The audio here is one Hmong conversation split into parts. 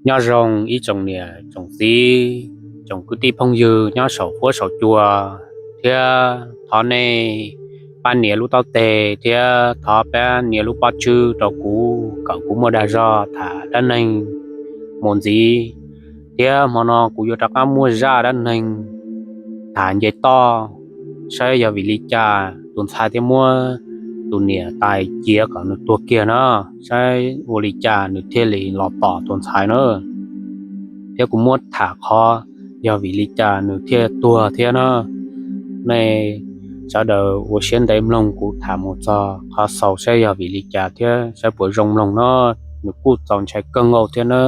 Nyob zoo ib tsoom niam tsoom txiv, tsoom kwv tij phooj ywg nyob saum huab saum cua, thiab thov nej pab nias lub taub teg thiab thov pab nias lub pob tswb rau kuv kom kuv muaj dag zog tham dab neeg mus ntxiv. Thiab hmo no kuv yuav rov qab muaj zaj dab neeg tham nce toj, saib yog vim li cas tus ntxhais thiaj muab tus niam tais cia kom nws tuag kiag na, saib ua li cas nws thiaj li los tom tus ntxhais na. Thiab kuv muab tham qhov yog vim li cas nws thiaj tuag thiab na. Nej sawv daws ua siab ntev mloog kuv tham mus txog qhov xaus saib yog vim li cas thiab saib puas zoo mloog na. Nws kuj txaus ntshai kawg nkaus thiab na.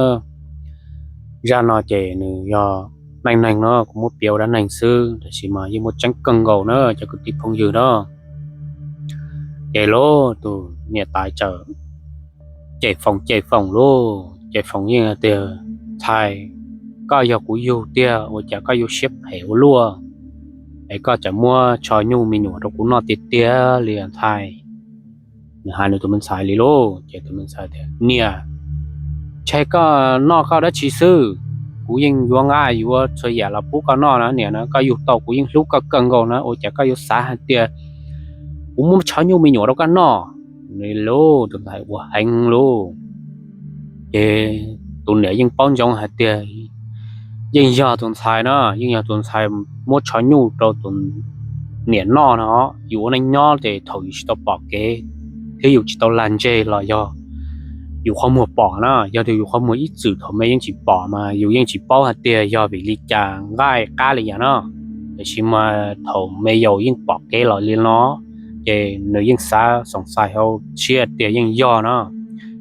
Zaj no ces nws yog neej neeg no, kuv muab piav ua dab neeg xwb, tab sis mas yeej muaj tseeb kawg nkaus na cov kwv tij phooj ywg na. Ces lauj, tus niam tais txawm cem Foom, cem Foom lauj, ces Foom yeej hais tias, ntxhais, koj yog kuv yug tiag ua cas koj yuav siab phem ua luaj, es koj tseem muab tsho nyuj me nyuam rau kuv noj tiag tiag li ntxhais. Nws hais nws tus me ntxhais li lauj, ces tus me ntxhais tias, niam, ntshai koj noj koj dab tsi xwb, kuv yeej yuav nqaij yuav txhua yam los pub koj noj na niam na, koj yug tau kuv yeej hlub koj kawg nkaus na, ua cas koj yuav xav hais tias kuv muab tsho nyuj me nyuam rau koj noj? Nws lauj, tus ntxhais ua heev lauj. Ces tus niam yeej paub ntsoov hais tias yeej yog tus ntxhais na, yeej yog tus ntxhais muab tsho nyuj rau tus niam noj no. Yus ua neej nyob ces thaum yus tsis tau pom kev thiab yus tsis tau lag ntseg los yog yus qhov muag pom na, yog tias yus qhov muag ib txwm thaum me yeej tsis pom mas yus yeej tsis paub hais tias yog vim li cas nqaij qab li yam no. Tiam sis mas thaum me yaus yeej pom kev los li no, ces nws yeej xav xoom xais hauv siab tias yeej yog no,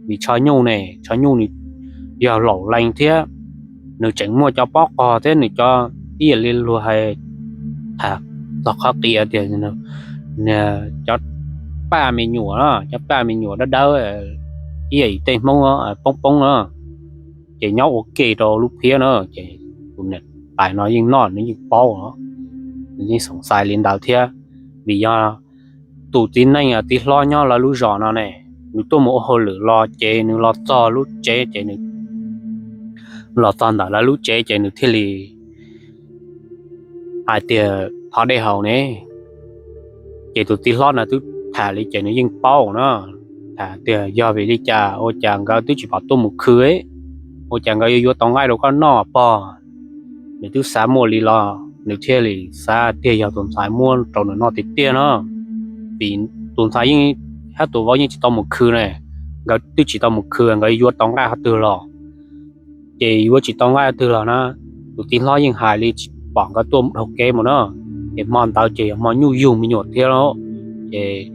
vim tsho nyuj ne, tsho nyuj nws yog laum lees thiab nws tseem muaj cov pob qog thiab nws cov, ib yam li luag hais, tham txog qhov qias tias cov paj me nyuam, cov paj me nyuam dawb dawb, ib yam li tej Hmoob poob poob na, ces nyob ua ke rau lub phiab na. Ces tus niam tais no yeej noj nws yeej paub, nws yeej xoom xais li ntawd thiab. Vim yog tus txiv neej txiv hlob nyob lawv lub zos no ne, nws tuaj mus ua hauj lwm los ces nws los txog lub tsev ces nws los txog ntawm lawv lub tsev ces nws thiaj li hais tias thov dej haus ne. Ces tus txiv hlob no twb tham li ces nws yeej paub na, tham tias yog vim li cas ua cas nkawd twb tsis pom tuaj mus khw, ua cas nkawd yuav yuav tau nqaij rau koj noj pog. Nws twb xav muaj li los nws thiaj li xav tias yog tus ntxhais muab rau nws noj tiag tiag no, vim tus ntxhais thiab tus vauv yeej tsis tau mus khw ne, nkawd twb tsis tau mus khw nkawd yuav tau nqaij qhov twg los? Ces yuav tsis tau nqaij qhov twg los na, tus txiv hlob yeej hais li tsis pom nkawd tuaj dhau kev mus na. Ces hmo ntawd ces yog hmo nyuj yug me nyuam thiab lauj, ces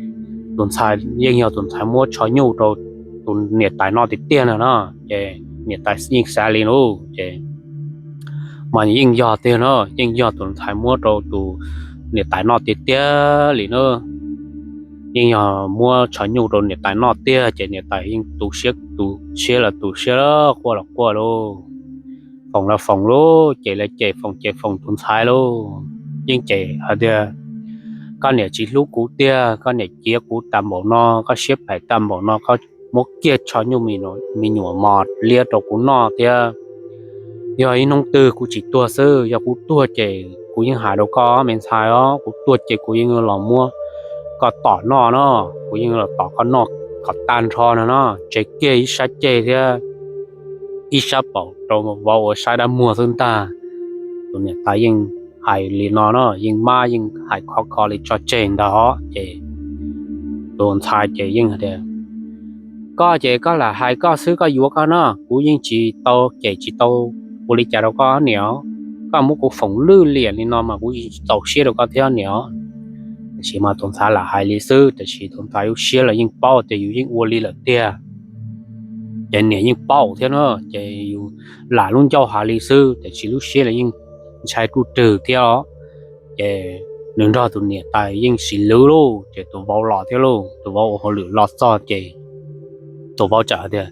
tus ntxhais yeej yog tus ntxhais muab tsho nyuj rau tus niam tais noj tiag tiag no na. Ces niam tais yeej xav li lauj, ces mas yeej yog tiag no, yeej yog tus ntxhais muab rau tus niam tais noj tiag tiag li na. Yeej yog muab tsho nyuj rau niam tais noj tiag ces niam tais yeej tu siab tu siab los tu siab quaj los quaj lauj, foom los foom lauj, cem los cem, foom cem foom tus ntxhais lauj. Yeej cem hais tias koj niam tsis hlub kuv tiag, koj niam cia kuv tag npaum no, koj siab phem tag npaum no, koj muab kiag tsho nyuj me nyuam mos liab rau kuv noj thiab. Yog ib hnub twg kuv tsis tuag xwb, yog kuv tuag ces kuv yeej hais rau koj me ntxhais os, kuv tuag ces kuv yeej los muab koj tom noj no, kuv yeej los tom koj noj kom tag nrho no no, tseg kiag ib sab ceg thiab ib sab paum rau vauv ua saib dab muag xwb ntag. Tus niam tais yeej hais li no no, yeej mab yeej hais khov kho li tso tseg ntag os. Ces tus ntxhais ces yeej hais tias koj ces koj lam hais koj xwb, koj yuav koj no, kuv yeej tsis tau cem tsis tau ua li cas rau koj niam. Koj muab kuv foom lwj liam li no mas kuv yeej tsis txaus siab rau koj thiab niam. Tiam sis mas tus ntxhais lam hais li xwb, tiam sis tus ntxhais lub siab los yeej paub tias yus yeej ua li lawm tiag. Ces niam yeej paub thiab na, ces yus lam lub ncauj hais li xwb, tiam sis lub siab los yeej ntshai ruj rwg thiab os. Ces nws nrog tus niam tais yeej sib lwv lauj, ces tus vauv los thiab lauj, tus vauv ua hauj lwm los txog ces tus vauv txawm hais tias,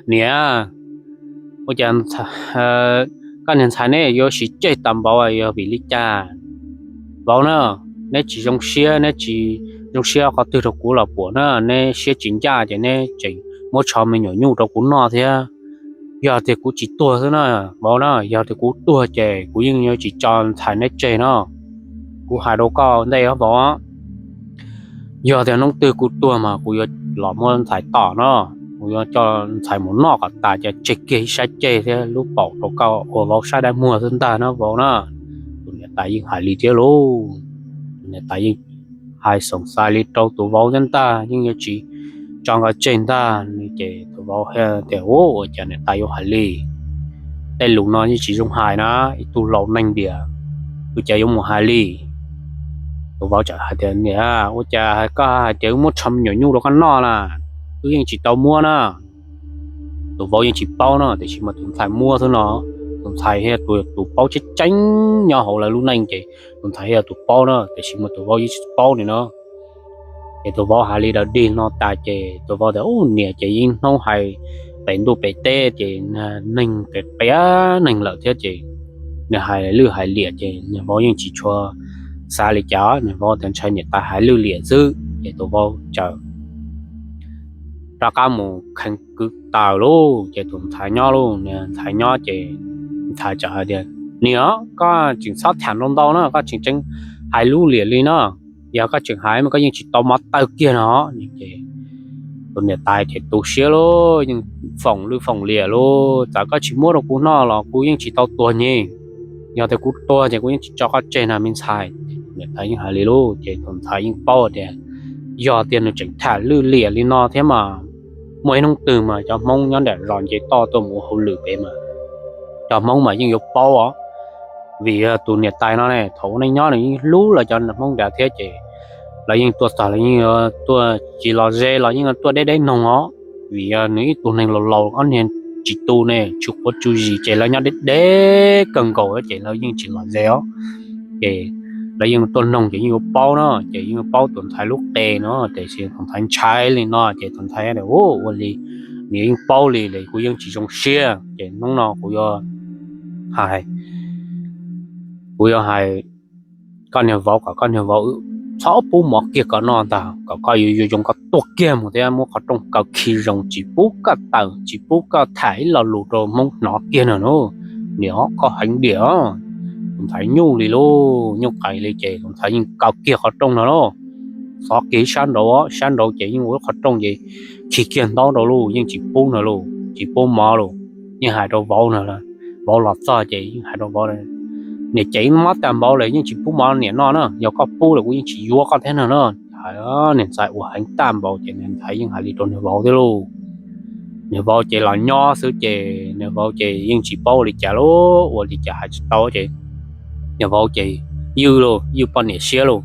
niam, ua cas koj niag ntxhais neb yuav sib ceg tag npaum yog vim li cas? Vauv na, neb tsis zoo siab, neb tsis zoo siab qhov twg rau kuv los puas na, neb siab tsis ncaj ces neb tseem muab tsho me nyuam nyuj rau kuv noj thiab. Yog tias kuv tsis tuag xwb na vauv na, yog tias kuv tuag ces kuv yeej yuav tsis tso ntxhais neb tseg no. Kuv hais rau koj ntej os vauv, yog tias hnub twg kuv tuag mas kuv yuav los muab ntxhais tom no, kuv yuav coj ntxhais mus noj kom tas cov tseg kiag ib sab ceg thiab lub paum rau koj ua vauv sab dab muag xwb ntag na vauv na. Tus niam tais yeej hais li thiab lauj. Tus niam tais yeej hais xoom xais li rau tus vauv thiab ntag, yeej yuav tsis tso nkawd tseg ntag. Ces tus vauv hais tias, Ua cas niam tais yuav hais li? Tej lus no yeej tsis zoo hais na, ib tug laus neeg tiag, ua cas yuav mus hais li? Tus vauv txawm hais tias, Niam, ua cas koj hais tias wb muab tsho me nyuam nyuj rau koj noj na? Wb yeej tsis tau muab na. Tus vauv yeej tsis paub no, tiam sis mas tus ntxhais muab xwb no. Tus ntxhais thiab tus, tus paub tseeb tseeb nyob hauv lawv lub neej ces tus ntxhais thiab tus paub no, tiam sis mas tus vauv yeej tsis paub li no. Ces tus vauv hais li daws dig no tas ces tus vauv tias, Ub, niam ces yeej hnub hais pem ntuj pem teb ces neeg qias qias neeg lawm thiab ces nws hais lwj hais liam ces niag vauv yeej tsis tshua xav li cas, niag vauv tias ntshai niam tais hais lwj liam xwb ces tus vauv txawm rov qab mus kheev kwv taws lauj. Ces tus ntxhais nyob lauj, niag ntxhais nyob ces ntxhais txawm hais tias, Niam, koj tseem txhob tham ntau ntau na, koj tseem tseem hais lub liam li no. Yog koj tseem hais mas koj yeej tsis tau mov tawg kiag no. Ces tus niam tais ces tu siab lauj, yeej foom lwj foom liam lauj, txawm koj tsis muab rau kuv noj los kuv yeej tsis tau tuag nyeg. Yog tias kuv tuag ces kuv yeej tsis tso koj tseg na me ntxhais. Tus niam tais yeej hais li lauj, ces tus ntxhais yeej paub tias yog tias nws tseem tham lwj liam li no thiab mas muaj ib hnub twg mas cov Hmoob nyob nram zos nce toj tuaj mus ua hauj lwm pem mas cov Hmoob mas yeej yuav paub os. Vim tus niam tais no ne thaum ua neej nyob nws yeej hlub lawv cov Hmoob nrad thiab ces lawv yeej tuaj txog los yeej tuaj tsis los ze los yeej tuaj deb deb noog os. Vim yog nws ib tug neeg laus laus ob niag tsis tu ne tsw quav tsw zis ces lawv nyob deb deb kawg nkaus ces lawv yeej tsis los ze os. Ces lawv yeej tuaj noog ces yeej yuav paub no, ces yeej yuav paub tus ntxhais lub qe no, tiam sis tus ntxhais ntshai li no ces tus ntxhais tias, Ua li nws yeej paub li lawm, kuv yeej tsis zoo siab, ces hnub no kuv yuav hais, kuv yuav hais koj niag vauv kom koj niag vauv txhob pub mov kiag koj noj ntag, kom koj yuav yuav zoo koj tuaj kiag mus thiab muab qhov rooj kaw khi zoo, tsis pub koj taws, tsis pub koj tham ib lo lus rau Hmoob hnov kiag no na. Niam, koj heev diam. Tus ntxhais nyuj li lauj, nyuj qais li ces tus ntxhais yeej kaw kiag qhov rooj no lauj, xov kiag ib sab nraud, sab nraud ces yeej ua lub qhov rooj ces khi kiag ntaub rau lauj, yeej tsis pub no lauj, tsis pub mov lauj. Yeej hais rau vauv no, vauv los txog ces yeej hais rau vauv, Niam, ces mob tag npaum lawm yeej tsis pub mov niam noj na, yog koj pub lawm kuv yeej tsis yuav koj thiab no na. Hais niag ntxhais ua heev tag npaum ces niag ntxhais yeej hais li rau niag vauv thiab lauj. Niag vauv ces los nyob xwb ces niag vauv ces yeej tsis paub ua li cas lauj, ua li cas hais tsis tau ces niag vauv ces ywj lauj, ywj poj niam siab lauj.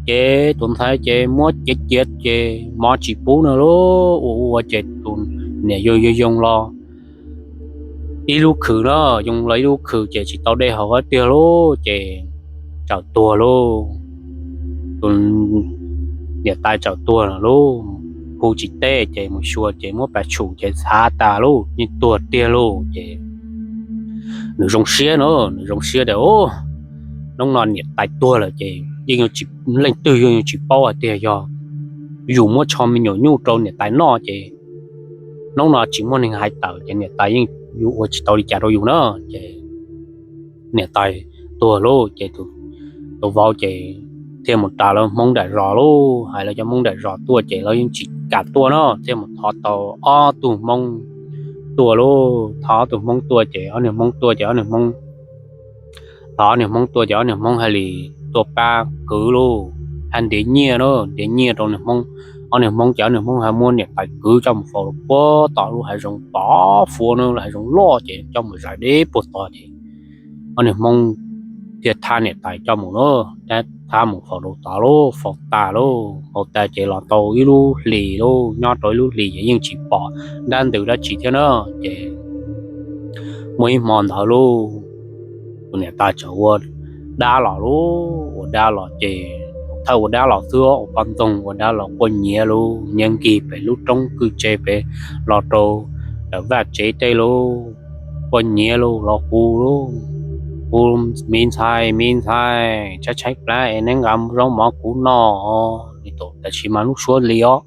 Ces tus ntxhais ces muab ciav ciav ces mov tsis pub no lauj, ua ua ces tus niam yoo yoo los ib lub khw na, yoo los ib lub khw ces tsis tau dej haus tiag lauj, ces txawm tuag lauj. Tus niam tais txawm tuag lawm lauj, hu tsis teb ces mus xyuas ces muab pas tshum ces txhav tas lauj, yeej tuag tiag lauj. Ces nws zoo siab na, nws zoo siab tias, Hnub no niam tais tuag lawm ces yeej yuav tsis, leej twg yeej yuav tsis paub hais tias yog yus muab tsho me nyuam nyuj rau niam tais noj ces hnub no tsis muaj neeg hais tawm ces niam tais yeej yuav ua tsis tau li cas rau yus na. Ces niam tais tuag lauj ces tus vauv ces thiaj mus ras lawv Hmoob nram zos lauj, hais lawv cov Hmoob nram zos tuaj ces lawv yeej tsis kam tuaj na, thiaj mus thov tau ob tug Hmoob tuaj lauj. Thov ob tug Hmoob tuaj ces ob niag Hmoob tuaj ces ob niag Hmoob, thov ob niag Hmoob tuaj ces ob niag Hmoob hais li tuaj pab kwv lauj, hais ntiav nyiaj na, ntiav nyiaj rau niag Hmoob. Ob niag Hmoob ces ob niag Hmoob hais muab niam tais kwv coj mus faus rau puag tom lub hav zoov tod, faus na, lub hav zoov loj ces coj mus zais deb puag tod ces ob niag Hmoob thiaj thab niam tais coj mus lauj, thab mus faus rau tod lauj, faus tas lauj, faus tas ces los tau ib lub hlis lauj, nyob rau ib lub hlis ces yeej tsis pom dab ntws dab tsi thiab na. Ces muaj ib hmo ntawd lauj, tus niam tais txawm ua dab los lauj, ua dab los ces thawj ua dab los xwb, ua poj ntxoog ua dab los quaj nyiav lauj, nyiav nkig pem lub roob kwj tse pem los rau vaj tsev tej lauj, quaj nyiav lauj, los hu lauj, hu, Me ntxhais, me ntxhais, tshaib tshaib plab es neb nqa zaub mov kuv noj. Tab sis mas lub suab li os,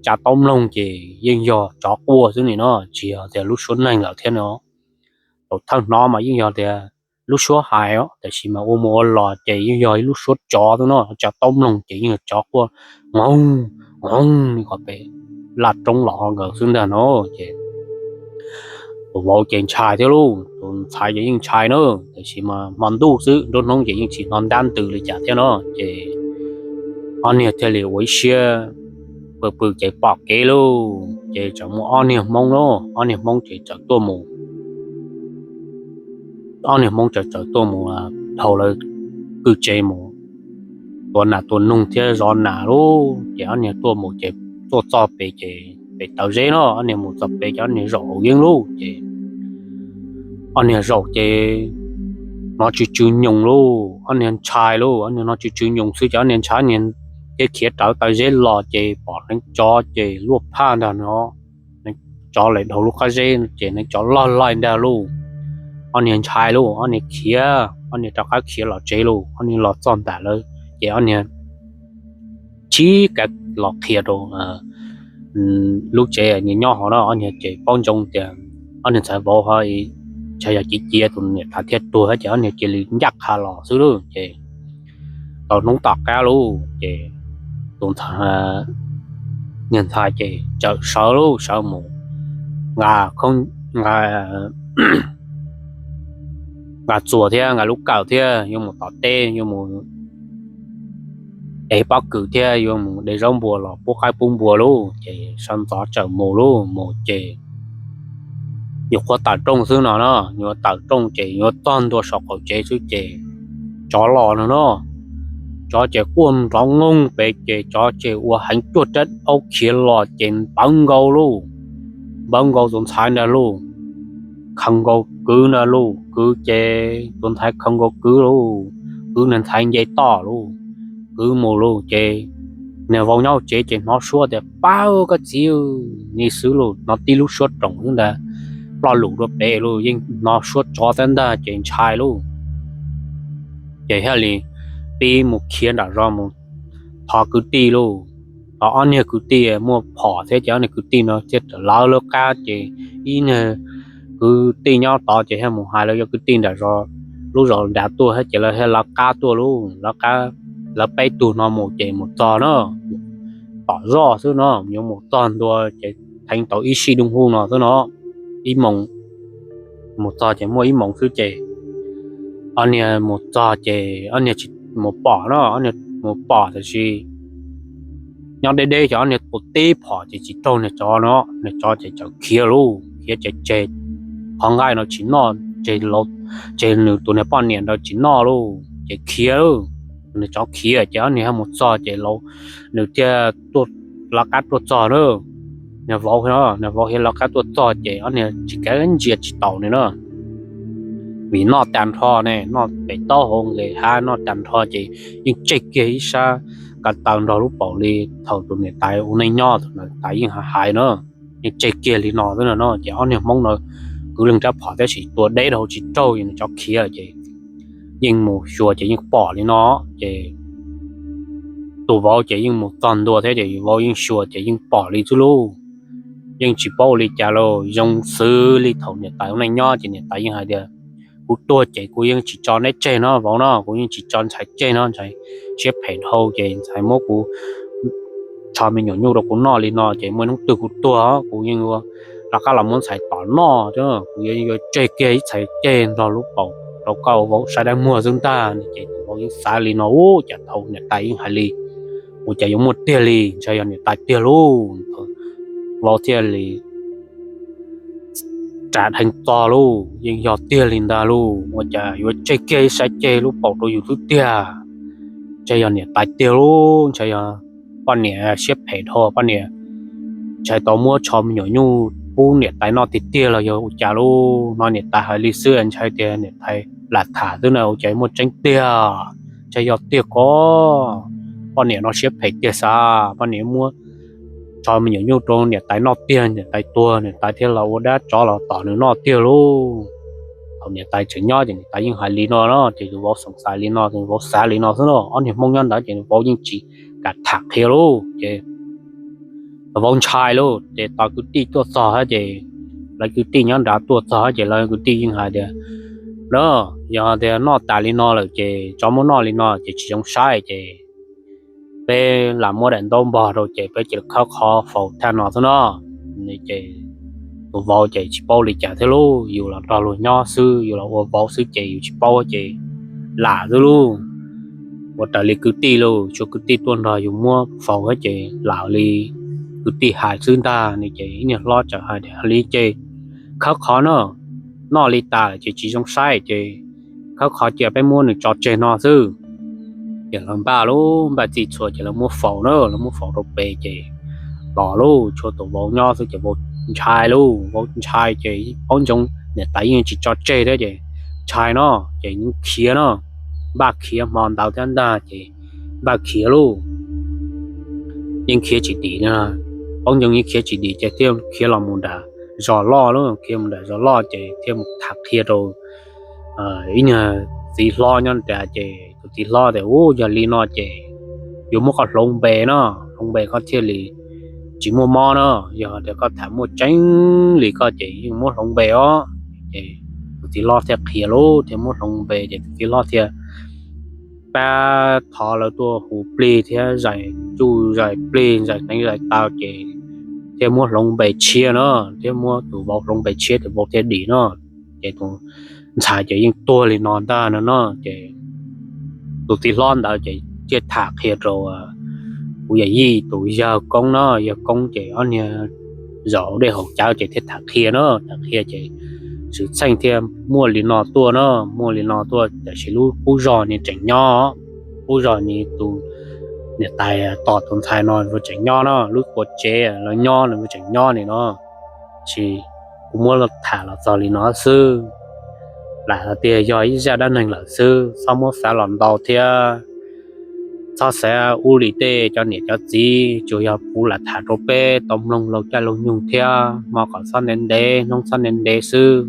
tsa taub mloog ces yeej yog tsov quaj xwb nim no, tsis yog tias lub suab neeg lawm thiab no. Thaum thawj hnov mas yeej yog tias lub suab hais os, tiam sis mas ua mus ua los ces yeej yog ib lub suab tsov xwb no, tsa taub mloog ces yeej yog tsov quaj, o, o, kom pem laj roob los ho nkaus xwb ntag no. Ces tus vauv ces ntshai thiab lauj, tus ntxhais ces yeej ntshai na, tiam sis mas hmo ntuj xwb, nruab hnub ces yeej tsis hnov ntab ntws li cas thiab no. Ces ob niag thiaj li ua ib siab pw pw ces pom kev lauj, ces txawm muaj ob niag hmoob lauj, ob niag hmoob ces txawm tuaj mus, ob niag hmoob txawm txawm tuaj mus dhau lawv kwj tse mus tua nas tua noog thiab zov nas lauj. Ces ob niag tuaj mus ces tuaj txog pem ces pem taws zeb no, ob niag mus txog pem ces ob niag zaum hauv yeeb lauj. Ces ob niag zaum ces hnov tsw tsw nyoos lauj, ob niag ntshai lauj, ob niag hnov tsw tsw nyoos xwb ces ob niag ntshai, ob niag thiaj khiav rawv taws zeb los ces pom hneev tsov ces luaj phaj ntag no. Hneev tsov lawm dhau lub qab zeb ces hneev tsov loj laij ntag lauj. Ob niag ntshai lauj, ob niag khiav, ob niag rov qab khiav los tsev lauj, ob niag los txog nram lawv ces ob niag chib kav los qhia rau lub tsev nyob hauv no, ob niag ces paub ntsoov tias ob niag ntxhais vauv ho ntshai yog cia cia tus niam tais thiaj tuag ces ob niag cia li ncaj qha los xwb lauj. Ces tau hnub tom qab lauj ces tus niag ntxhais ces txawm sawv lauj, sawv mus nqa nqa txuas thiab nqa lub kawm thiab yuav mus tom teb, yuav mus ev pob kws thiab yuav mus de zaub npua los pub qaib pub npua lauj. Ces sawv ntxov txawm mus lauj, mus ces yuav qhuav tawm rooj xwb no na, yuav tawm rooj ces yuav txog ntua saum qaum tsev xwb ces tsov los no no. Tsov ces quaj nrov nkoog pem ces tsov ces ua heev cuaj rab aub khiav los ces npawv nkaus lauj, npawv nkaus tus ntxhais ntag lauj, khaws nkaus kwv ntag lauj, kwv ces tus ntxhais khaws nkaus kwv lauj, kwv niag ntxhais nce toj lauj, kwv mus lauj. Ces niag vauv nyob hauv tsev ces hnov suab tias pab koj txiv ni xwb lauj, hnov tib lub suab roos xwb ntag, ploj lus rau pem lauj, yeej hnov suab tsov thiab ntag ces ntshai lauj. Ces thiaj li pib mus khiav nram zos mus thov kwv tij lauj, thov ob niag kwv tij muaj phom thiab ces ob niag kwv tij no thiaj lawv lawv qab ces ib niag kwv tij nyob tod ces thiaj mus hais lawv cov kwv tij nram zos, lub zos nrad tuaj thiab ces lawv thiaj lawv qab tuaj lauj, lawv qab, lawv peb tug no mus ces mus txog na, tom zoj xwb no, yuav mus txog ntua ces theev tau ib sij dub huv no xwb no, ib moos, mus txog ces muaj ib moos xwb ces ob niag mus txog ces ob niag tsis mus pom no, ob niag mus pom tiam sis nyob deb deb ces ob niag tua tib phom ces tsis raug niag tsov no, niag tsov ces txawm khiav lauj, khiav ces tseg qhov nqaij no tsis noj, tseg nws tus niag poj niam ntawd tsis noj lauj ces khiav lauj. Niag tsov khiav ces ob niag mus txog ces nws thiaj tuaj lawv qab tuaj txog na. Niag vauv, niag vauv thiaj lawv qab tuaj txog ces ob niag tsis kav ntsia tsis taus nws na, vim noj tag nrho ne, noj pem taub hau nqes hav noj tag nrho ces yeej tseg kiag ib sab ko taw nrog lub paum li thaum tus niam tais ua neej nyob, tus niam tais yeej hais hais na, yeej tseg kiag li no xwb no. Ces ob niag hmoob no kwv leej rab phom tab sis tua deb dhau tsis raug, nws tsov khiav ces yeej mus xyuas ces yeej pom li no. Ces tus vauv ces yeej mus txog ntua thiab ces vauv yeej xyuas ces yeej pom li xwb lauj. Yeej tsis paub ua li cas lauj, zoo xws li thaum niam tais ua neej nyob ces niam tais yeej hais tias, kuv tuag ces kuv yeej tsis tso neb tseg no vauv no, kuv yeej tsis tso ntxhais tseg no, ntxhais siab phem dhau ces ntxhais muab kuv tsho me nyuam nyuj rau kuv noj li no ces muaj hnub twg kuv tuag kuv yeej ua rov qab los muab ntxhais tom noj, kuv yuav tseg kiag ib txhais ceg nrog lub paum rau koj vauv saib dab muag xwb ntag. Ces tus vauv yeej xav li no, ua cas thaum niam tais yeej hais li, ua cas yuav muaj tiag li, ntshai yog niam tais tiag lauj. Vauv thiaj li ras dheev txog lauj, yeej yog tiag li ntag lauj, ua cas yuav tseg kiag ib sab ceg lub paum rau yus xwb tiag, ntshai yog niam tais tiag lauj, ntshai yog poj niam siab phem dhau, poj niam ntshai tau muab tsho me nyuam nyuj pub niam tais noj tiag tiag los yog ua cas lauj. No niam tais hais li xwb ntshai tias niam tais lam tham xwb na, ua cas muaj tseeb tiag, ntshai yog tiag ko, poj niam no siab phem tiag xav, poj niam muab tsho me nyuam nyuj rau niam tais noj tiag, niam tais tuag niam tais thiaj los ua dab tsov los tom nws noj tiag lauj. Thaum niam tais tseem nyob ces niam tais yeej hais li no na, ces vauv xoom xais li no, vauv xav li no xwb no, ob niag hmoob nyob ntawd ces vauv yeej tsis kam tham qhia lauj. Ces Vauv ntshai lauj, ces tos kwv tij tuaj txog ces lawv kwv tij nyob nrad tuaj txog ces lawv kwv tij yeej hais tias, Lawm, yog tias noj tas li no lawm ces tso muab noj li no ces tsis zoo saib ces peb lam muab daim ntaub npog rau ces peb cia li khawb qhov faus thaj no xwb no. Ces tus vauv ces tsis paub li cas thiab lauj, yus los nrog luag nyob xwb, yus los ua vauv xwb ces yus tsis paub ces lam xwb lauj. Ua raws li kwv tij lauj, tsuav kwv tij tuaj nrog yus muab faus ces lam li kwv tij hais xwb ntag. Ces ib niag hlob txawm hais tias, Li ces khawb qhov no, noj li tas ces tsis zoo saib ces khawb qhov cia peb muab nws tso tseg no xwb. Ces lawv npaj lauj, npaj txij txhua ces lawv muab faus na, lawv muab faus rau pem ces los lauj, tshuav tus vauv nyob xwb ces vauv ntshai lauj, vauv ntshai ces paub ntsoov niam tais yeej tsis tso tseg thiab ces ntshai no ces yeej khiav no, npaj khiav hmo ntawd thiab ntag ces npaj khiav lauj, yeej khiav tsis dim li, paub ntsoov yeej khiav tsis dim ces thiaj khiav los mus nram zos loj lauj, khiav mus nram zos loj ces thiaj mus tham qhia rau ib niag txiv hlob nyob nrad ces tus txiv hlob tias, Ub, yog li no ces yuav muab koj hloov npe no, hloov npe koj thiaj li tsis muaj mob no, yog tias koj tham muaj tseeb li koj ces yeej muab hloov npe os. Ces tus txiv hlob thiaj qhia lauj, thiaj muab hloov npe ces tus txiv hlob thiaj pab thov lawv tuaj hu plig thiab zais tsuj zais plig zais hneev zais taw ces thiaj muab hloov npe tshiab no, thiaj muab tus vauv hloov npe tshiab tus vauv thiaj dim no. Ces tus ntxhais ces yeej tuag li no ntag no no ces tus txiv hlob ntawd ces thiaj tham qhia rau kuv yawm yij tus yawg koob no, yawg koob ces ob niag zaum dej haus cawv ces thiaj tham qhia no, tham qhia ces xwm txheej thiaj muaj li no tuaj no, muaj li no tuaj tiam sis lub qub zog ni tseem nyob, qub zog ni tus niam tais tos tus ntxhais no tseem nyob no, lub ua tsev lawv nyob no tseem nyob ni no. Sis kuv muab tham los txog li no xwb, lam tias yog ib zaj dab neeg lawm xwb, txhob muab xav los ntau thiab txhob xav ub li tej cov niam cov txiv, tsuas yog kuv lam tham rau peb tau mloog laug caij laug nyoog thiab hmo kom txhob ntev ntev hnub txhob ntev ntev xwb.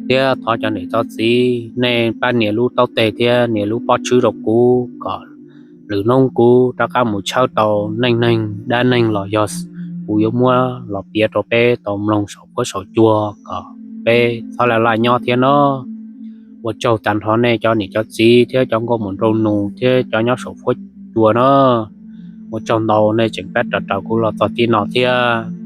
Thiab thov cov niam cov txiv nej pab nias lub taub teg thiab nias lub pob tswb rau kuv kom lwm hnub kuv rov qab mus tshawb tau neej neeg dab neeg los yog kuv yuav muab los piav rau peb tau mloog saum huab saum cua kom peb txhob laj laj nyob thiab no. Ua tsaug tag nrho nej cov niam cov txiv thiab cov nkauj mus nraug nus thiab cov nyob saum huab cua no. Ua tsaug ntau nej tseem pab raws kuv los txog tib no thiab.